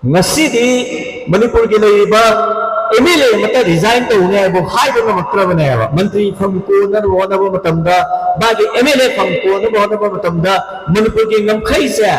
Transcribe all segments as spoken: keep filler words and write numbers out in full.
ꯉꯁꯤꯗꯤ ꯃꯅꯤꯄꯨꯔꯒꯤ ꯂꯩꯔꯤꯕ ꯑꯦꯝ ꯑꯦꯜ ꯑꯦ ꯑꯃꯠꯇ ꯔꯤꯖꯥꯏꯟ ꯇꯧꯅꯤ ꯍꯥꯏꯕ ꯍꯥꯏꯕ ꯉꯝꯃꯛꯇ꯭ꯔꯕꯅꯦꯕ꯫ ꯃꯟꯇ꯭ꯔꯤ ꯐꯝ ꯀꯣꯟꯅꯕ ꯍꯣꯠꯅꯕ ꯃꯇꯝꯗ, ꯃꯥꯒꯤ ꯑꯦꯝ ꯑꯦꯜ ꯑꯦ ꯐꯝ ꯀꯣꯟꯅꯕ ꯍꯣꯠꯅꯕ ꯃꯇꯝꯗ ꯃꯅꯤꯄꯨꯔꯒꯤ ꯉꯝꯈꯩꯁꯦ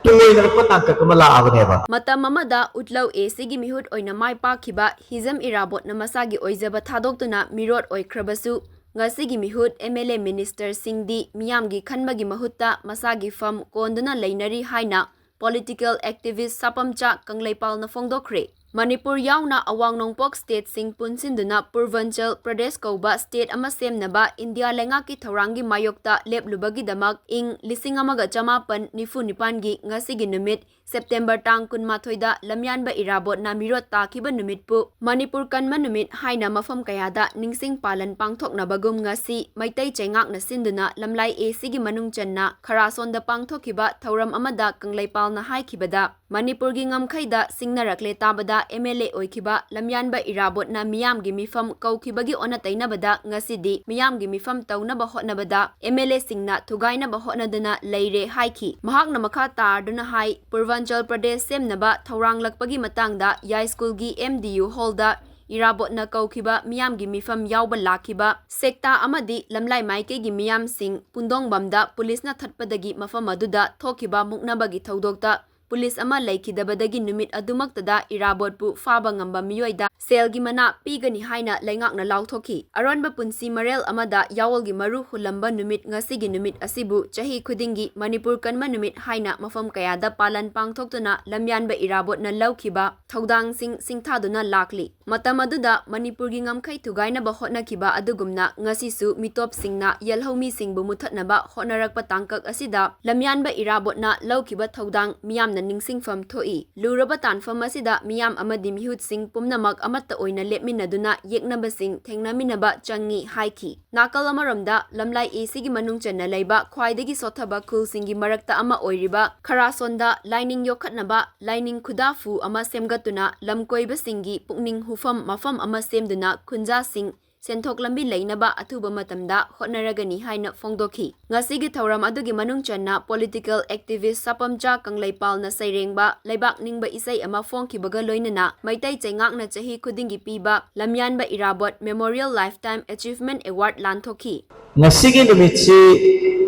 ꯇꯨꯡꯑꯣꯏꯅꯔꯛꯄ ꯇꯥꯡꯀꯛ ꯑꯃ ꯂꯥꯛꯑꯕꯅꯦꯕ꯫ ꯃꯇꯝ ꯑꯃꯗ ꯎꯠꯂꯧ ꯑꯦ ꯁꯤꯒꯤ ꯃꯤꯍꯨꯠ ꯑꯣꯏꯅ ꯃꯥꯏ ꯄꯥꯛꯈꯤꯕ ꯍꯤꯖꯝ ꯏꯔꯥꯕꯣꯠꯅ ꯃꯁꯥꯒꯤ ꯑꯣꯏꯖꯕ ꯊꯥꯗꯣꯛꯇꯨꯅ ꯃꯤꯔꯣꯠ ꯑꯣꯏꯈ꯭ꯔꯕꯁꯨ, ꯉꯁꯤꯒꯤ ꯃꯤꯍꯨꯠ ꯑꯦꯝ ꯑꯦꯜ ꯑꯦ ꯃꯤꯅꯤꯁꯇꯔꯁꯤꯡꯗꯤ ꯃꯤꯌꯥꯝꯒꯤ ꯈꯟꯕꯒꯤ ꯃꯍꯨꯠꯇ ꯃꯁꯥꯒꯤ ꯐꯝ ꯀꯣꯟꯗꯨꯅ ꯂꯩꯅꯔꯤ ꯍꯥꯏꯅ ꯄꯣꯂꯤꯇꯤꯀꯦꯜ ꯑꯦꯛꯇꯤꯚꯤꯁ ꯁꯥꯄꯝꯆꯥ ꯀꯪꯂꯩꯄꯥꯜꯅ ꯐꯣꯡꯗꯣꯛꯈ꯭ꯔꯦ꯫ ꯃꯅꯤꯄꯨꯔ ꯌꯥꯎꯅ ꯑꯋꯥꯡ ꯅꯣꯡꯄꯣꯛ ꯁ꯭ꯇꯦꯠꯁꯤꯡ ꯄꯨꯟꯁꯤꯟꯗꯨꯅ ꯄꯨꯔꯚꯟꯆꯜ ꯄ꯭ꯔꯗꯦꯁ ꯀꯧꯕ ꯁ꯭ꯇꯦꯠ ꯑꯃ ꯁꯦꯝꯅꯕ ꯏꯟꯗꯤꯌꯥ ꯂꯩꯉꯥꯛꯀꯤ ꯊꯧꯔꯥꯡꯒꯤ ꯃꯥꯌꯣꯛꯇ ꯂꯦꯞꯂꯨꯕꯒꯤꯗꯃꯛ ꯏꯪ ꯂꯤꯁꯤꯡ ꯑꯃꯒ ꯆꯃꯥꯄꯟ ꯅꯤꯐꯨ ꯅꯤꯄꯥꯟꯒꯤ ꯉꯁꯤꯒꯤ ꯅꯨꯃꯤꯠ, ꯁꯦꯞꯇꯦꯝꯕꯔ ꯇꯥꯡ ꯀꯨꯟꯃꯥꯊꯣꯏꯗ ꯂꯝꯌꯥꯟꯕ ꯏꯔꯥꯕꯣꯠꯅ ꯃꯤꯔꯣꯠ ꯇꯥꯈꯤꯕ ꯅꯨꯃꯤꯠꯄꯨ ꯃꯅꯤꯄꯨꯔ ꯀꯟꯕ ꯅꯨꯃꯤꯠ ꯍꯥꯏꯅ ꯃꯐꯝ ꯀꯌꯥꯗ ꯅꯤꯡꯁꯤꯡ ꯄꯥꯂꯟ ꯄꯥꯡꯊꯣꯛꯅꯕꯒꯨꯝ, ꯉꯁꯤ ꯃꯩꯇꯩ ꯆꯩꯉꯥꯛꯅ ꯁꯤꯟꯗꯨꯅ ꯂꯝꯂꯥꯏ ꯑꯦ ꯁꯤꯒꯤ ꯃꯅꯨꯡ ꯆꯟꯅ ꯈꯔꯥꯁꯣꯟꯗ ꯄꯥꯡꯊꯣꯛꯈꯤꯕ ꯊꯧꯔꯝ ꯑꯃꯗ ꯀꯪꯂꯩꯄꯥꯜꯅ ꯍꯥꯏꯈꯤꯕꯗ, ꯃꯅꯤꯄꯨꯔꯒꯤ ꯉꯝꯈꯩꯗ ꯁꯤꯡꯅꯔꯛꯂꯦ ꯇꯥꯕꯗ ꯑꯦꯝ ꯑꯦꯜ ꯑꯦ ꯑꯣꯏꯈꯤꯕ ꯂꯝꯌꯥꯟꯕ ꯏꯔꯥꯕꯣꯠꯅ ꯃꯤꯌꯥꯝꯒꯤ ꯃꯤꯐꯝ ꯀꯧꯈꯤꯕꯒꯤ ꯑꯣꯟꯅ ꯇꯩꯅꯕꯗ ꯉꯁꯤꯗꯤ ꯃꯤꯌꯥꯝꯒꯤ ꯃꯤꯐꯝ ꯇꯧꯅꯕ ꯍꯣꯠꯅꯕꯗ ꯑꯦꯝ ꯑꯦꯜ ꯑꯦꯁꯤꯡꯅ ꯊꯨꯒꯥꯏꯅꯕ ꯍꯣꯠꯅꯗꯨꯅ ꯂꯩꯔꯦ ꯍꯥꯏꯈꯤ꯫ ꯃꯍꯥꯛꯅ ꯃꯈꯥ ꯇꯥꯗꯨꯅ ꯍꯥꯏ, ꯄꯨꯔꯚꯥꯟꯆꯜ ꯄ꯭ꯔꯗꯦꯁ ꯁꯦꯝꯅꯕ ꯊꯧꯔꯥꯡꯂꯛꯄꯒꯤ ꯃꯇꯥꯡꯗ ꯌꯥꯏꯁ꯭ꯀꯨꯜꯒꯤ ꯑꯦꯝ ꯗꯤ ꯌꯨ ꯍꯣꯜꯗ ꯏꯔꯥꯕꯣꯠꯅ ꯀꯧꯈꯤꯕ ꯃꯤꯌꯥꯝꯒꯤ ꯃꯤꯐꯝ ꯌꯥꯎꯕ ꯂꯥꯛꯈꯤꯕ ꯁꯦꯛꯇꯥ ꯑꯃꯗꯤ ꯂꯝꯂꯥꯏ ꯃꯥꯏꯀꯩꯒꯤ ꯃꯤꯌꯥꯝꯁꯤꯡ ꯄꯨꯟꯗꯣꯡꯕꯝꯗ ꯄꯨꯂꯤꯁꯅ ꯊꯠꯄꯗꯒꯤ ꯃꯐꯝ ꯑꯗꯨꯗ ꯊꯣꯛꯈꯤꯕ ꯃꯨꯛꯅꯕꯒꯤ ꯊꯧꯗꯣꯛꯇ ꯄꯨꯂꯤꯁ ꯑꯃ ꯂꯩꯈꯤꯗꯕꯗꯒꯤ ꯅꯨꯃꯤꯠ ꯑꯗꯨꯃꯛꯇꯗ ꯏꯔꯥꯕꯣꯠꯄꯨ ꯐꯥꯕ ꯉꯝꯕ ꯃꯤꯑꯣꯏꯗ ꯁꯦꯜꯒꯤ ꯃꯅꯥ ꯄꯤꯒꯅꯤ ꯍꯥꯏꯅ ꯂꯩꯉꯥꯛꯅ ꯂꯥꯎꯊꯣꯛꯈꯤ꯫ ꯑꯔꯣꯟꯕ ꯄꯨꯟꯁꯤ ꯃꯔꯦꯜ ꯑꯃꯗ ꯌꯥꯑꯣꯜꯒꯤ ꯃꯔꯨ ꯍꯨꯜꯂꯝꯕ ꯅꯨꯃꯤꯠ ꯉꯁꯤꯒꯤ ꯅꯨꯃꯤꯠ ꯑꯁꯤꯕꯨ ꯆꯍꯤ ꯈꯨꯗꯤꯡꯒꯤ ꯃꯅꯤꯄꯨꯔ ꯀꯟꯕ ꯅꯨꯃꯤꯠ ꯍꯥꯏꯅ ꯃꯐꯝ ꯀꯌꯥꯗ ꯄꯥꯂꯟ ꯄꯥꯡꯊꯣꯛꯇꯨꯅ ꯂꯝꯌꯥꯟꯕ ꯏꯔꯥꯕꯣꯠꯅ ꯂꯧꯈꯤꯕ ꯊꯧꯗꯥꯡꯁꯤꯡ ꯁꯤꯡꯊꯥꯗꯨꯅ ꯂꯥꯛꯂꯤ꯫ ꯃꯇꯝ ꯑꯗꯨꯗ ꯃꯅꯤꯄꯨꯔꯒꯤ ꯉꯝꯈꯩ ꯊꯨꯒꯥꯏꯅꯕ ꯍꯣꯠꯅꯈꯤꯕ ꯑꯗꯨꯒꯨꯝꯅ ꯉꯁꯤꯁꯨ ꯃꯤꯇꯣꯞꯁꯤꯡꯅ ꯌꯦꯜꯍꯧꯃꯤꯁꯤꯡꯕꯨ ꯃꯨꯊꯠꯅꯕ ꯍꯣꯠꯅꯔꯛꯄ ꯇꯥꯡꯀꯛ ꯑꯁꯤꯗ ꯂꯝꯌꯥꯟꯕ ꯏꯔꯥꯕꯣꯠꯅ ꯂꯧꯈꯤꯕ ꯊꯧꯗꯥꯡ ꯃꯤꯌꯥꯝꯅ ꯅꯤꯡꯁꯤꯡꯐꯝ ꯊꯣꯛꯏ꯫ ꯂꯨꯔꯕ ꯇꯥꯟꯐꯝ ꯑꯁꯤꯗ ꯃꯤꯌꯥꯝ ꯑꯃꯗꯤ ꯃꯤꯍꯨꯠꯁꯤꯡ ꯄꯨꯝꯅꯃꯛ ꯑꯃꯠꯇ ꯑꯣꯏꯅ ꯂꯦꯞꯃꯤꯟꯅꯗꯨꯅ ꯌꯦꯛꯅꯕꯁꯤꯡ ꯊꯦꯡꯅꯃꯤꯟꯅꯕ ꯆꯪꯏ ꯍꯥꯏꯈꯤ꯫ ꯅꯥꯀꯜ ꯑꯃꯔꯣꯝꯗ ꯂꯝꯂꯥꯏ ꯑꯦ ꯁꯤꯒꯤ ꯃꯅꯨꯡ ꯆꯟꯅ ꯂꯩꯕ ꯈ꯭ꯋꯥꯏꯗꯒꯤ ꯁꯣꯠꯊꯕ ꯈꯨꯜꯁꯤꯡꯒꯤ ꯃꯔꯛꯇ ꯑꯃ ꯑꯣꯏꯔꯤꯕ ꯈꯔꯥꯁꯣꯟꯗ ꯂꯥꯏꯅꯤꯡ ꯌꯣꯛꯈꯠꯅꯕ ꯂꯥꯏꯅꯤꯡ ꯈꯨꯗꯥꯐꯨ ꯑꯃ ꯁꯦꯝꯒꯠꯇꯨꯅ ꯂꯝꯀꯣꯏꯕꯁꯤꯡꯒꯤ ꯄꯨꯛꯅꯤꯡ ꯍꯨꯐꯝ ꯃꯐꯝ ꯑꯃ ꯁꯦꯝꯗꯨꯅ ꯈꯨꯟꯖꯥꯁꯤꯡ ꯁꯦꯟꯊꯣꯛ ꯂꯝꯕꯤ ꯂꯩꯅꯕ ꯑꯊꯨꯕ ꯃꯇꯝꯗ ꯍꯣꯠꯅꯔꯒꯅꯤ ꯍꯥꯏꯅ ꯐꯣꯡꯗꯣꯛꯈꯤ꯫ ꯉꯁꯤꯒꯤ ꯊꯧꯔꯝ ꯑꯗꯨꯒꯤ ꯃꯅꯨꯡ ꯆꯟꯅ political activist ꯁꯥꯄꯝꯆꯥ ꯀꯪꯂꯩꯄꯥꯜꯅ ꯁꯩꯔꯦꯡꯕ ꯂꯩꯕꯥꯛ ꯅꯤꯡꯕ ꯏꯁꯩ ꯑꯃ ꯐꯣꯡꯈꯤꯕꯒ ꯂꯣꯏꯅꯅ ꯃꯩꯇꯩ ꯆꯩꯉꯥꯛꯅ ꯆꯍꯤ ꯈꯨꯗꯤꯡꯒꯤ ꯄꯤꯕ ꯂꯝꯌꯥꯟꯕ ꯏꯔꯥꯕꯣꯠ Memorial Lifetime Achievement Award ꯂꯥꯟꯊꯣꯛꯈꯤ꯫ ꯉꯁꯤꯒꯤ ꯅꯨꯃꯤꯠꯁꯤ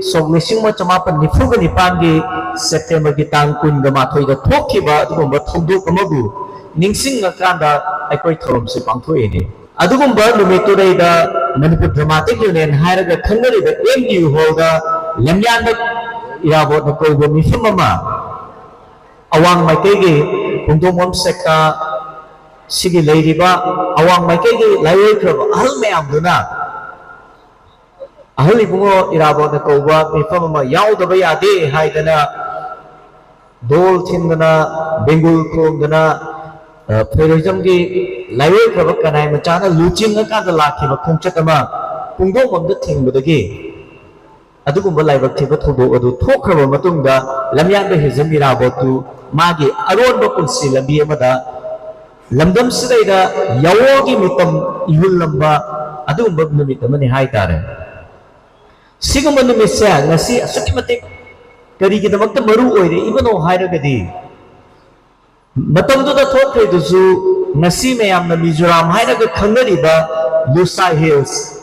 ꯁꯣꯛ ꯂꯤꯁꯤꯡ ꯑꯃ ꯆꯃꯥꯄꯟ ꯅꯤꯐꯨꯒ ꯅꯤꯄꯥꯟꯒꯤ ꯁꯦꯞꯇꯦꯝꯕꯔꯒꯤ ꯇꯥꯡ ꯀꯨꯟꯒ ꯃꯥꯊꯣꯏꯗ ꯊꯣꯛꯈꯤꯕ ꯑꯗꯨꯒꯨꯝꯕ ꯊꯧꯗꯣꯛ ꯑꯃꯕꯨ ꯅꯤꯡꯁꯤꯡꯉꯀꯥꯟꯗ ꯑꯩꯈꯣꯏ ꯊꯧꯔꯝꯁꯤ ꯄꯥꯡꯊꯣꯛꯏꯅꯤ꯫ ꯑꯗꯨꯒꯨꯝꯕ ꯅꯨꯃꯤꯠꯇꯨꯗꯩꯗ ꯃꯅꯤꯄꯨꯔ ꯗ꯭ꯔꯃꯥꯇꯤꯛ ꯌꯨꯅꯤꯌꯟ ꯍꯥꯏꯔꯒ ꯈꯪꯅꯔꯤꯕ M D U ꯍꯣꯜꯗ ꯂꯝꯌꯥꯟꯕ ꯏꯔꯥꯕꯣꯠꯅ ꯀꯧꯕ ꯃꯤꯐꯝ ꯑꯃ ꯑꯋꯥꯡ ꯃꯥꯏꯀꯩꯒꯤ ꯄꯨꯡꯗꯣꯡꯕꯝ ꯁꯦꯛꯇ ꯁꯤꯒꯤ ꯂꯩꯔꯤꯕ ꯑꯋꯥꯡ ꯃꯥꯏꯀꯩꯒꯤ ꯂꯥꯏꯑꯣꯏꯈ꯭ꯔꯕ ꯑꯍꯜ ꯃꯌꯥꯝꯗꯨꯅ ꯑꯍꯜ ꯏꯕꯨꯡꯉꯣ ꯏꯔꯥꯕꯣꯠꯅ ꯀꯧꯕ ꯃꯤꯐꯝ ꯑꯃ ꯌꯥꯎꯗꯕ ꯌꯥꯗꯦ ꯍꯥꯏꯗꯅ ꯙꯣꯜ ꯊꯤꯟꯗꯅ, ꯕꯦꯡꯒꯨꯜ ꯈꯣꯡꯗꯅ, ꯑ, ꯐꯦꯔꯣꯏꯖꯝꯒꯤ ꯂꯥꯏꯑꯣꯏꯈ꯭ꯔꯕ ꯀꯅꯥꯏ ꯃꯆꯥꯅ ꯂꯨꯆꯤꯡꯉꯀꯥꯟꯗ ꯂꯥꯛꯈꯤꯕ ꯈꯣꯡꯆꯠ ꯑꯃ ꯄꯨꯡꯗꯣꯡꯕꯝꯗ ꯊꯤꯡꯕꯗꯒꯤ ꯑꯗꯨꯒꯨꯝꯕ ꯂꯥꯏꯕꯛ ꯊꯤꯕ ꯊꯧꯗꯣꯛ ꯑꯗꯨ ꯊꯣꯛꯈ꯭ꯔꯕ ꯃꯇꯨꯡꯗ ꯂꯝꯌꯥꯟꯕ ꯍꯤꯖꯝ ꯏꯔꯥꯕꯣꯠꯇꯨ ꯃꯥꯒꯤ ꯑꯔꯣꯟꯕ ꯄꯨꯟꯁꯤ ꯂꯝꯕꯤ ꯑꯃꯗ ꯂꯝꯗꯝꯁꯤꯗꯩꯗ ꯌꯥꯑꯣꯒꯤ ꯃꯤꯇꯝ ꯏꯍꯨꯜꯂꯝꯕ ꯑꯗꯨꯒꯨꯝꯕ ꯅꯨꯃꯤꯠ ꯑꯃꯅꯤ ꯍꯥꯏꯇꯥꯔꯦ꯫ ꯁꯤꯒꯨꯝꯕ ꯅꯨꯃꯤꯠꯁꯦ ꯉꯁꯤ ꯑꯁꯨꯛꯀꯤ ꯃꯇꯤꯛ ꯀꯔꯤꯒꯤꯗꯃꯛꯇ ꯃꯔꯨ ꯑꯣꯏꯔꯛꯏꯕꯅꯣ ꯍꯥꯏꯔꯒꯗꯤ, ꯃꯇꯝꯗꯨꯗ ꯊꯣꯛꯈ꯭ꯔꯤꯗꯨꯁꯨ ꯉꯁꯤ ꯃꯌꯥꯝꯅ ꯃꯤꯖꯣꯔꯥꯝ ꯍꯥꯏꯔꯒ ꯈꯪꯅꯔꯤꯕ ꯂꯨꯁꯥ ꯍꯤꯜꯁ,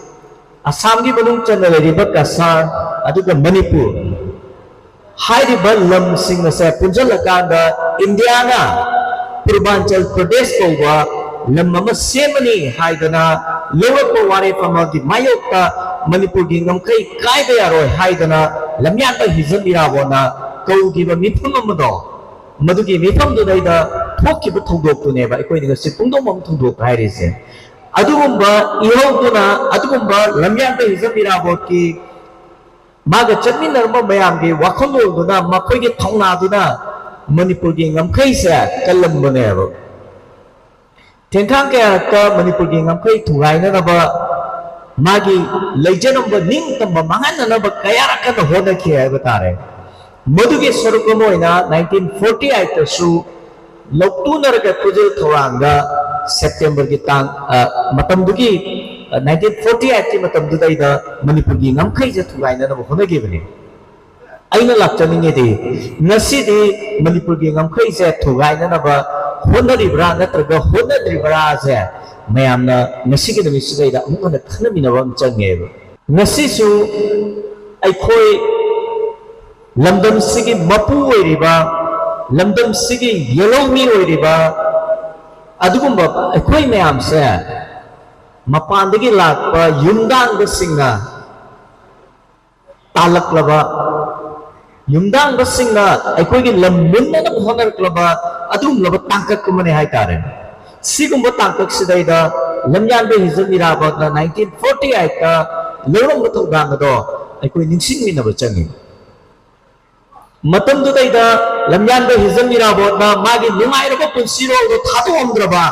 ꯑꯁꯥꯝꯒꯤ ꯃꯅꯨꯡ ꯆꯟꯅ ꯂꯩꯔꯤꯕ ꯀꯁꯥꯔ, ꯑꯗꯨꯒ ꯃꯅꯤꯄꯨꯔ ꯍꯥꯏꯔꯤꯕ ꯂꯝꯁꯤꯡ ꯑꯁꯦ ꯄꯨꯟꯁꯤꯜꯂꯀꯥꯟꯗ ꯏꯟꯗꯤꯌꯥꯅ ꯄꯨꯔꯕꯥꯟꯆꯜ ꯄ꯭ꯔꯗꯦꯁ ꯀꯧꯕ ꯂꯝ ꯑꯃ ꯁꯦꯝꯃꯅꯤ ꯍꯥꯏꯗꯅ ꯂꯧꯔꯛꯄ ꯋꯥꯔꯦꯞ ꯑꯃꯒꯤ ꯃꯥꯌꯣꯛꯇ ꯃꯅꯤꯄꯨꯔꯒꯤ ꯉꯝꯈꯩ ꯀꯥꯏꯕ ꯌꯥꯔꯣꯏ ꯍꯥꯏꯗꯅ ꯂꯝꯌꯥꯟꯕ ꯍꯤꯖꯝ ꯏꯔꯥꯕꯣꯠꯅ ꯀꯧꯈꯤꯕ ꯃꯤꯐꯝ ꯑꯃꯗꯣ, ꯃꯗꯨꯒꯤ ꯃꯤꯐꯝꯗꯨꯗꯩꯗ ꯊꯣꯛꯈꯤꯕ ꯊꯧꯗꯣꯛꯇꯨꯅꯦꯕ ꯑꯩꯈꯣꯏꯅ ꯉꯁꯤ ꯄꯨꯡꯗꯣꯡꯕꯝ ꯊꯧꯗꯣꯛ ꯍꯥꯏꯔꯤꯁꯦ꯫ ꯑꯗꯨꯒꯨꯝꯕ ꯏꯍꯧꯗꯨꯅ, ꯑꯗꯨꯒꯨꯝꯕ ꯂꯝꯌꯥꯟꯕ ꯍꯤꯖꯝ ꯏꯔꯥꯕꯣꯠꯀꯤ ꯃꯥꯒ ꯆꯠꯃꯤꯟꯅꯔꯝꯕ ꯃꯌꯥꯝꯒꯤ ꯋꯥꯈꯜꯂꯣꯟꯗꯨꯅ, ꯃꯈꯣꯏꯒꯤ ꯊꯧꯅꯥꯗꯨꯅ ꯃꯅꯤꯄꯨꯔꯒꯤ ꯉꯝꯈꯩꯁꯦ ꯀꯜꯂꯝꯕꯅꯦꯕ꯫ ꯊꯦꯡꯈꯥꯡ ꯀꯌꯥꯔꯛꯇ ꯃꯅꯤꯄꯨꯔꯒꯤ ꯉꯝꯈꯩ ꯊꯨꯒꯥꯏꯅꯅꯕ, ꯃꯥꯒꯤ ꯂꯩꯖꯔꯝꯕ ꯅꯤꯡꯇꯝꯕ ꯃꯥꯡꯍꯟꯅꯅꯕ ꯀꯌꯥꯔꯛ ꯀꯟꯅ ꯍꯣꯠꯅꯈꯤ ꯍꯥꯏꯕ ꯇꯥꯔꯦ꯫ ꯃꯗꯨꯒꯤ ꯁꯔꯨꯛ ꯑꯃ ꯑꯣꯏꯅ nineteen forty eightꯇꯁꯨ ꯂꯧꯇꯨꯅꯔꯒ ꯈꯨꯖꯤꯜ ꯊꯧꯔꯥꯡꯗ ꯁꯦꯞꯇꯦꯝꯕꯔꯒꯤ ꯇꯥꯡ, ꯑ, ꯃꯇꯝꯗꯨꯒꯤ, ꯅꯥꯏꯟꯇꯤꯟ ꯐꯣꯔꯇꯤ ꯑꯩꯠꯀꯤ ꯃꯇꯝꯗꯨꯗꯩꯗ ꯃꯅꯤꯄꯨꯔꯒꯤ ꯉꯝꯈꯩꯁꯦ ꯊꯨꯒꯥꯏꯅꯅꯕ ꯍꯣꯠꯅꯈꯤꯕꯅꯤ꯫ ꯑꯩꯅ ꯂꯥꯛꯆꯅꯤꯡꯉꯤꯗꯤ, ꯉꯁꯤꯗꯤ ꯃꯅꯤꯄꯨꯔꯒꯤ ꯉꯝꯈꯩꯁꯦ ꯊꯨꯒꯥꯏꯅꯅꯕ ꯍꯣꯠꯅꯔꯤꯕ꯭ꯔꯥ ꯅꯠꯇ꯭ꯔꯒ ꯍꯣꯠꯅꯗ꯭ꯔꯤꯕ꯭ꯔꯥꯁꯦ ꯃꯌꯥꯝꯅ ꯉꯁꯤꯒꯤ ꯅꯨꯃꯤꯠꯁꯤꯗꯩꯗ ꯑꯃꯨꯛ ꯍꯟꯅ ꯈꯟꯅꯃꯤꯟꯅꯕ ꯑꯃ ꯆꯪꯉꯦꯕ꯫ ꯉꯁꯤꯁꯨ ꯑꯩꯈꯣꯏ ꯂꯝꯗꯝꯁꯤꯒꯤ ꯃꯄꯨ ꯑꯣꯏꯔꯤꯕ, ꯂꯝꯗꯝꯁꯤꯒꯤ ꯌꯦꯜꯍꯧꯃꯤ ꯑꯣꯏꯔꯤꯕ ꯑꯗꯨꯒꯨꯝꯕ ꯑꯩꯈꯣꯏ ꯃꯌꯥꯝꯁꯦ ꯃꯄꯥꯟꯗꯒꯤ ꯂꯥꯛꯄ ꯌꯨꯝꯗꯥꯡꯕꯁꯤꯡꯅ ꯇꯥꯜꯂꯛꯂꯕ, ꯌꯨꯝꯗꯥꯡꯕꯁꯤꯡꯅ ꯑꯩꯈꯣꯏꯒꯤ ꯂꯝ ꯃꯨꯟꯅꯅꯕ ꯍꯣꯠꯅꯔꯛꯂꯕ ꯑꯗꯨꯒꯨꯝꯂꯕ ꯇꯥꯡꯀꯛ ꯑꯃꯅꯤ ꯍꯥꯏꯇꯥꯔꯦ꯫ ꯁꯤꯒꯨꯝꯕ ꯇꯥꯡꯀꯛꯁꯤꯗꯩꯗ ꯂꯝꯌꯥꯟꯕ ꯍꯤꯖꯝ ꯏꯔꯥꯕꯣꯠꯅ ꯅꯥꯏꯟꯇꯤꯟ ꯐꯣꯔꯇꯤ ꯑꯩꯠꯇ ꯂꯧꯔꯝꯕ ꯊꯧꯗꯥꯡ ꯑꯗꯣ ꯑꯩꯈꯣꯏ ꯅꯤꯡꯁꯤꯡꯃꯤꯟꯅꯕ ꯆꯪꯉꯤ꯫ ꯃꯇꯝꯗꯨꯗꯩꯗ ꯂꯝꯌꯥꯟꯕ ꯍꯤꯖꯝ ꯏꯔꯥꯕꯣꯠꯅ ꯃꯥꯒꯤ ꯅꯨꯡꯉꯥꯏꯔꯕ ꯄꯨꯟꯁꯤꯔꯣꯜꯗꯣ ꯊꯥꯗꯣꯛꯑꯝꯗ꯭ꯔꯕ,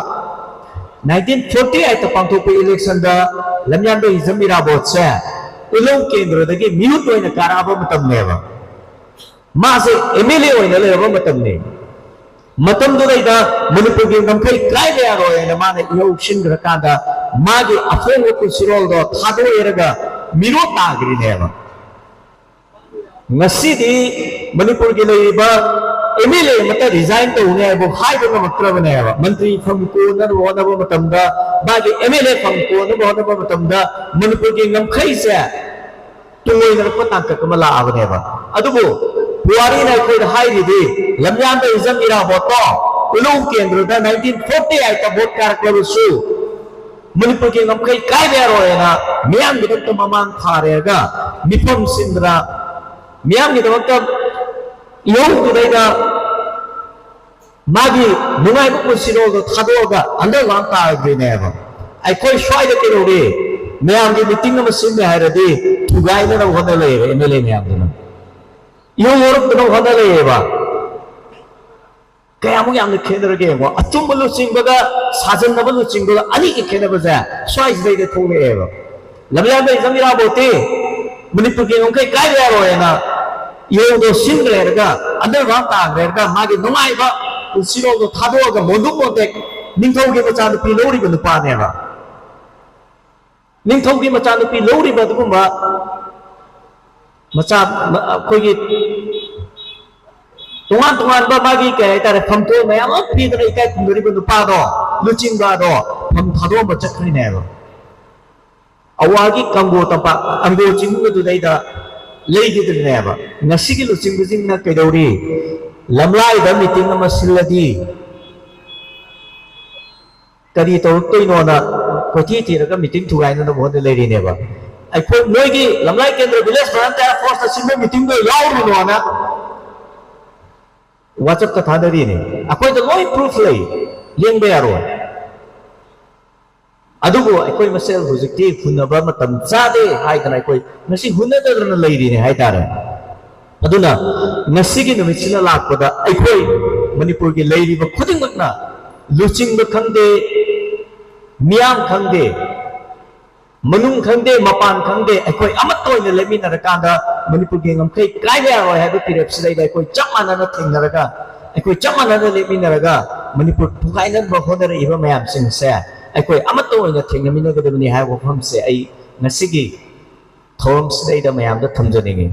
ꯅꯥꯏꯟꯇꯤꯟ ꯐꯣꯔꯇꯤ ꯑꯩꯠꯇ ꯄꯥꯡꯊꯣꯛꯄ ꯏꯂꯦꯛꯁꯟꯗ ꯂꯝꯌꯥꯟꯕ ꯍꯤꯖꯝ ꯏꯔꯥꯕꯣꯠꯁꯦ ꯎꯂꯧ ꯀꯦꯟꯗ꯭ꯔꯗꯒꯤ ꯃꯤꯍꯨꯠ ꯑꯣꯏꯅ ꯀꯥꯔꯛꯑꯕ ꯃꯇꯝꯅꯦꯕ꯫ ꯃꯥꯁꯦ ꯑꯦꯝ ꯑꯦꯜ ꯑꯦ ꯑꯣꯏꯅ ꯂꯩꯔꯕ ꯃꯇꯝꯅꯤ꯫ ꯃꯇꯝꯗꯨꯗꯩꯗ ꯃꯅꯤꯄꯨꯔꯒꯤ ꯉꯝꯈꯩ ꯀꯥꯏꯕ ꯌꯥꯔꯣꯏ ꯍꯥꯏꯅ ꯃꯥꯅ ꯏꯍꯧ ꯁꯤꯟꯈ꯭ꯔꯀꯥꯟꯗ ꯃꯥꯒꯤ ꯑꯐꯣꯡꯕ ꯄꯨꯟꯁꯤꯔꯣꯜꯗꯣ ꯊꯥꯗꯣꯛꯑꯦꯔꯒ ꯃꯤꯔꯣꯠ ꯇꯥꯈ꯭ꯔꯤꯅꯦꯕ꯫ ꯉꯁꯤꯗꯤ ꯃꯅꯤꯄꯨꯔꯒꯤ ꯂꯩꯔꯤꯕ ꯑꯦꯝ ꯑꯦꯜ ꯑꯦ ꯑꯃꯠꯇ ꯔꯤꯖꯥꯏꯟ ꯇꯧꯅꯤ ꯍꯥꯏꯕ ꯍꯥꯏꯕ ꯉꯝꯃꯛꯇ꯭ꯔꯕꯅꯦꯕ꯫ ꯃꯟꯇ꯭ꯔꯤ ꯐꯪ ꯀꯣꯟꯅꯕ ꯍꯣꯠꯅꯕ ꯃꯇꯝꯗ, ꯃꯥꯒꯤ ꯑꯦꯝ ꯑꯦꯜ ꯑꯦ ꯐꯪ ꯀꯣꯟꯅꯕ ꯍꯣꯠꯅꯕ ꯃꯇꯝꯗ ꯃꯅꯤꯄꯨꯔꯒꯤ ꯉꯝꯈꯩꯁꯦ ꯇꯨꯡꯑꯣꯏꯅꯔꯛꯄ ꯇꯥꯡꯀꯛ ꯑꯃ ꯂꯥꯛꯑꯕꯅꯦꯕ꯫ ꯑꯗꯨꯕꯨ ꯄꯨꯋꯥꯔꯤꯅ ꯑꯩꯈꯣꯏꯗ ꯍꯥꯏꯔꯤꯗꯤ ꯂꯝꯌꯥꯟꯕ ꯍꯤꯖꯝ ꯏꯔꯥꯕꯣꯠꯇꯣ ꯎꯂꯧ ꯀꯦꯟꯗ꯭ꯔꯗ ꯅꯥꯏꯟꯇꯤꯟ ꯐꯣꯔꯇꯤ ꯑꯩꯠꯇ ꯚꯣꯠ ꯀꯥꯔꯛꯂꯕꯁꯨ ꯃꯅꯤꯄꯨꯔꯒꯤ ꯉꯝꯈꯩ ꯀꯥꯏꯕ ꯌꯥꯔꯣꯏꯅ ꯃꯤꯌꯥꯝꯒꯤꯗꯃꯛꯇ ꯃꯃꯥꯡ ꯊꯥꯔꯦꯔꯒ ꯃꯤꯐꯝ ꯁꯤꯟꯗꯅ ꯃꯤꯌꯥꯝꯒꯤꯗꯃꯛꯇ ꯏꯍꯧꯗꯨꯗꯩꯗ ꯃꯥꯒꯤ ꯅꯨꯡꯉꯥꯏꯕ ꯄꯨꯟꯁꯤꯔꯣꯜꯗꯣ ꯊꯥꯗꯣꯛꯑꯒ ꯑꯟꯗꯔꯒ꯭ꯔꯥꯎꯟ ꯇꯥꯈ꯭ꯔꯤꯅꯦꯕ꯫ ꯑꯩꯈꯣꯏ ꯁ꯭ꯋꯥꯏꯗ ꯀꯩꯗꯧꯔꯤ? ꯃꯌꯥꯝꯒꯤ ꯃꯤꯇꯤꯡ ꯑꯃ ꯁꯤꯟꯅꯦ ꯍꯥꯏꯔꯗꯤ ꯊꯨꯒꯥꯏꯅꯅꯕ ꯍꯣꯠꯅ ꯂꯩꯌꯦꯕ ꯑꯦꯝ ꯑꯦꯜ ꯑꯦ ꯃꯌꯥꯝꯗꯨꯅ꯫ ꯏꯍꯧ ꯍꯧꯔꯛꯇꯅꯕ ꯍꯣꯠꯅ ꯂꯩꯌꯦꯕ꯫ ꯀꯌꯥꯃꯨꯛ ꯌꯥꯝꯅ ꯈꯦꯠꯅꯔꯒꯦ ꯌꯦꯡꯉꯣ꯫ ꯑꯆꯨꯝꯕ ꯂꯨꯆꯤꯡꯕꯒ ꯁꯥꯖꯟꯅꯕ ꯂꯨꯆꯤꯡꯕꯒ ꯑꯅꯤꯒꯤ ꯈꯦꯠꯅꯕꯁꯦ ꯁ꯭ꯋꯥꯏꯁꯤꯗꯩꯗ ꯊꯣꯛꯂꯛꯑꯦꯕ꯫ ꯂꯝꯌꯥꯟꯕ ꯍꯤꯖꯝ ꯏꯔꯥꯕꯣꯠꯇꯤ ꯃꯅꯤꯄꯨꯔꯒꯤ ꯉꯝꯈꯩ ꯀꯥꯏꯕ ꯌꯥꯔꯣꯏꯅ ꯏꯍꯧꯗꯣ ꯁꯤꯟꯈ꯭ꯔꯦꯔꯒ ꯑꯟꯗꯔꯒ꯭ꯔꯥꯎꯟ ꯇꯥꯈ꯭ꯔꯦꯔꯒ ꯃꯥꯒꯤ ꯅꯨꯡꯉꯥꯏꯕ ꯄꯨꯟꯁꯤꯔꯣꯜꯗꯣ ꯊꯥꯗꯣꯛꯑꯒ ꯃꯣꯟꯗꯨ ꯃꯣꯟꯇꯦꯛ ꯅꯤꯡꯊꯧꯒꯤ ꯃꯆꯥꯅꯨꯄꯤ ꯂꯧꯔꯤꯕ ꯅꯨꯄꯥꯅꯦꯕ꯫ ꯅꯤꯡꯊꯧꯒꯤ ꯃꯆꯥꯅꯨꯄꯤ ꯂꯧꯔꯤꯕ ꯑꯗꯨꯒꯨꯝꯕ ꯃꯆꯥ, ꯑꯩꯈꯣꯏꯒꯤ ꯇꯣꯉꯥꯟ ꯇꯣꯉꯥꯟꯕ ꯃꯥꯒꯤ ꯀꯩ ꯍꯥꯏꯇꯥꯔꯦ, ꯐꯝꯊꯣꯏ ꯃꯌꯥꯝ ꯑꯃ ꯄꯤꯗꯅ ꯏꯀꯥꯏ ꯈꯨꯝꯅꯔꯤꯕ ꯅꯨꯄꯥꯗꯣ, ꯂꯨꯆꯤꯡꯕ ꯑꯗꯣ ꯐꯝ ꯊꯥꯗꯣꯛꯑꯝꯕ ꯆꯠꯈ꯭ꯔꯤꯅꯦꯕ꯫ ꯑꯋꯥꯒꯤ ꯀꯪꯒꯣ ꯇꯝꯄꯥꯛ, ꯑꯪꯒꯣ ꯆꯤꯡꯗꯨꯗꯩꯗ ꯂꯩꯈꯤꯗ꯭ꯔꯤꯅꯦꯕ꯫ ꯉꯁꯤꯒꯤ ꯂꯨꯆꯤꯡꯕꯁꯤꯡꯅ ꯀꯩꯗꯧꯔꯤ? ꯂꯝꯂꯥꯏꯗ ꯃꯤꯇꯤꯡ ꯑꯃ ꯁꯤꯜꯂꯗꯤ ꯀꯔꯤ ꯇꯧꯔꯛꯇꯣꯏꯅꯣꯅ ꯀꯣꯏꯊꯤ ꯊꯤꯔꯒ ꯃꯤꯇꯤꯡ ꯊꯨꯒꯥꯏꯅꯅꯕ ꯍꯣꯠꯅ ꯂꯩꯔꯤꯅꯦꯕ꯫ ꯑꯩꯈꯣꯏ ꯃꯣꯏꯒꯤ ꯂꯝꯂꯥꯏ ꯀꯦꯟꯗ꯭ꯔ ꯚꯤꯂꯦꯖ ꯐ꯭ꯔꯟꯇꯤꯌꯔ ꯐꯣꯔꯁꯇ ꯁꯤꯟꯕ ꯃꯤꯇꯤꯡꯗꯣ ꯌꯥꯎꯔꯨꯅꯣꯅ ꯋꯥꯆꯞꯇ ꯊꯥꯅꯔꯤꯅꯦ꯫ ꯑꯩꯈꯣꯏꯗ ꯂꯣꯏ ꯄ꯭ꯔꯨꯐ ꯂꯩ, ꯂꯦꯡꯕ ꯌꯥꯔꯣꯏ꯫ ꯑꯗꯨꯕꯨ ꯑꯩꯈꯣꯏ ꯃꯁꯦꯜ ꯍꯧꯖꯤꯛꯇꯤ ꯍꯨꯟꯅꯕ ꯃꯇꯝ ꯆꯥꯗꯦ ꯍꯥꯏꯗꯅ ꯑꯩꯈꯣꯏ ꯉꯁꯤ ꯍꯨꯟꯅꯗꯗꯅ ꯂꯩꯔꯤꯅꯦ ꯍꯥꯏꯇꯥꯔꯦ꯫ ꯑꯗꯨꯅ ꯉꯁꯤꯒꯤ ꯅꯨꯃꯤꯠꯁꯤꯅ ꯂꯥꯛꯄꯗ ꯑꯩꯈꯣꯏ ꯃꯅꯤꯄꯨꯔꯒꯤ ꯂꯩꯔꯤꯕ ꯈꯨꯗꯤꯡꯃꯛꯅ, ꯂꯨꯆꯤꯡꯕ ꯈꯪꯗꯦ, ꯃꯤꯌꯥꯝ ꯈꯪꯗꯦ, ꯃꯅꯨꯡ ꯈꯪꯗꯦ, ꯃꯄꯥꯟ ꯈꯪꯗꯦ, ꯑꯩꯈꯣꯏ ꯑꯃꯠꯇ ꯑꯣꯏꯅ ꯂꯦꯞꯃꯤꯟꯅꯔꯀꯥꯟꯗ ꯃꯅꯤꯄꯨꯔꯒꯤ ꯉꯝꯈꯩ ꯀꯥꯏꯕ ꯌꯥꯔꯣꯏ ꯍꯥꯏꯕ ꯐꯤꯔꯦꯞꯁꯤꯗꯩꯗ ꯑꯩꯈꯣꯏ ꯆꯞ ꯃꯥꯟꯅꯅ ꯊꯦꯡꯅꯔꯒ, ꯑꯩꯈꯣꯏ ꯆꯞ ꯃꯥꯟꯅꯅ ꯂꯦꯞꯃꯤꯟꯅꯔꯒ ꯃꯅꯤꯄꯨꯔ ꯊꯨꯒꯥꯏꯅꯕ ꯍꯣꯠꯅꯔꯛꯏꯕ ꯃꯌꯥꯝꯁꯤꯡꯁꯦ ꯑꯩꯈꯣꯏ ꯑꯃꯠꯇ ꯑꯣꯏꯅ ꯊꯦꯡꯅꯃꯤꯟꯅꯒꯗꯕꯅꯤ ꯍꯥꯏꯕ ꯋꯥꯐꯝꯁꯦ ꯑꯩ ꯉꯁꯤꯒꯤ ꯊꯧꯔꯝꯁꯤꯗꯩꯗ ꯃꯌꯥꯝꯗ ꯊꯝꯖꯅꯤꯡꯉꯤ꯫